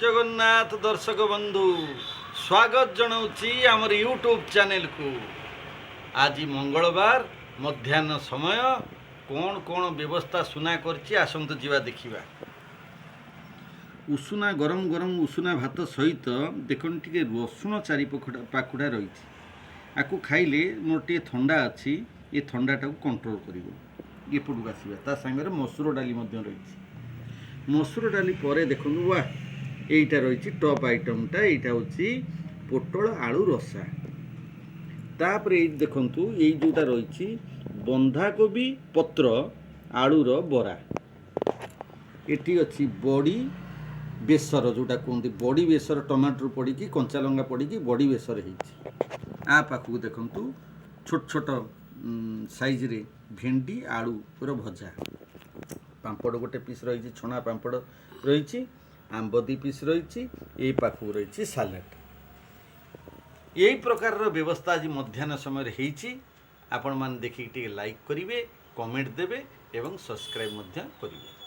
ଜଗନ୍ନାଥ। ଦର୍ଶକ ବନ୍ଧୁ, ସ୍ୱାଗତ ଜଣାଉଛି ଆମର ୟୁଟ୍ୟୁବ୍ ଚ୍ୟାନେଲକୁ। ଆଜି ମଙ୍ଗଳବାର ମଧ୍ୟାହ୍ନ ସମୟ। କ'ଣ କ'ଣ ବ୍ୟବସ୍ଥା ସୁନା କରିଛି, ଆସନ୍ତୁ ଯିବା ଦେଖିବା। ଉଷୁନା, ଗରମ ଗରମ ଉଷୁନା ଭାତ ସହିତ ଦେଖନ୍ତୁ ଟିକେ ରସୁଣ ଚାରି ପାଖୁଡ଼ା ରହିଛି। ଆକୁ ଖାଇଲେ ମୋର ଟିକେ ଥଣ୍ଡା ଅଛି, ଏ ଥଣ୍ଡାଟାକୁ କଣ୍ଟ୍ରୋଲ କରିବ। ଏପଟକୁ ଆସିବା, ତା ସାଙ୍ଗରେ ମସୁର ଡାଲି ମଧ୍ୟ ରହିଛି। ମସୁର ଡାଲି ପରେ ଦେଖନ୍ତୁ, ୱା, ଏଇଟା ରହିଛି ଟପ୍ ଆଇଟମଟା। ଏଇଟା ହେଉଛି ପୋଟଳ ଆଳୁ ରସା। ତାପରେ ଏଇଠି ଦେଖନ୍ତୁ, ଏଇ ଯେଉଁଟା ରହିଛି ବନ୍ଧାକୋବି ପତ୍ର ଆଳୁର ବରା। ଏଠି ଅଛି ବଡ଼ି ବେସର, ଯେଉଁଟା କୁହନ୍ତି ବଡ଼ି ବେସର। ଟମାଟୋ ପଡ଼ିକି, କଞ୍ଚା ଲଙ୍କା ପଡ଼ିକି ବଡ଼ି ବେସର ହେଇଛି। ଆ ପାଖକୁ ଦେଖନ୍ତୁ, ଛୋଟ ଛୋଟ ସାଇଜରେ ଭେଣ୍ଡି ଆଳୁର ଭଜା। ପାମ୍ପଡ଼ ଗୋଟେ ପିସ୍ ରହିଛି, ଛଣା ପାମ୍ପଡ଼ ରହିଛି। ଆମ୍ବ 2 ପିସ୍ ରହିଛି। ଏଇ ପାଖକୁ ରହିଛି ସାଲାଡ଼। ଏଇ ପ୍ରକାରର ବ୍ୟବସ୍ଥା ଆଜି ମଧ୍ୟାହ୍ନ ସମୟରେ ହେଇଛି। ଆପଣମାନେ ଦେଖିକି ଟିକେ ଲାଇକ୍ କରିବେ, କମେଣ୍ଟ ଦେବେ ଏବଂ ସବସ୍କ୍ରାଇବ୍ ମଧ୍ୟ କରିବେ।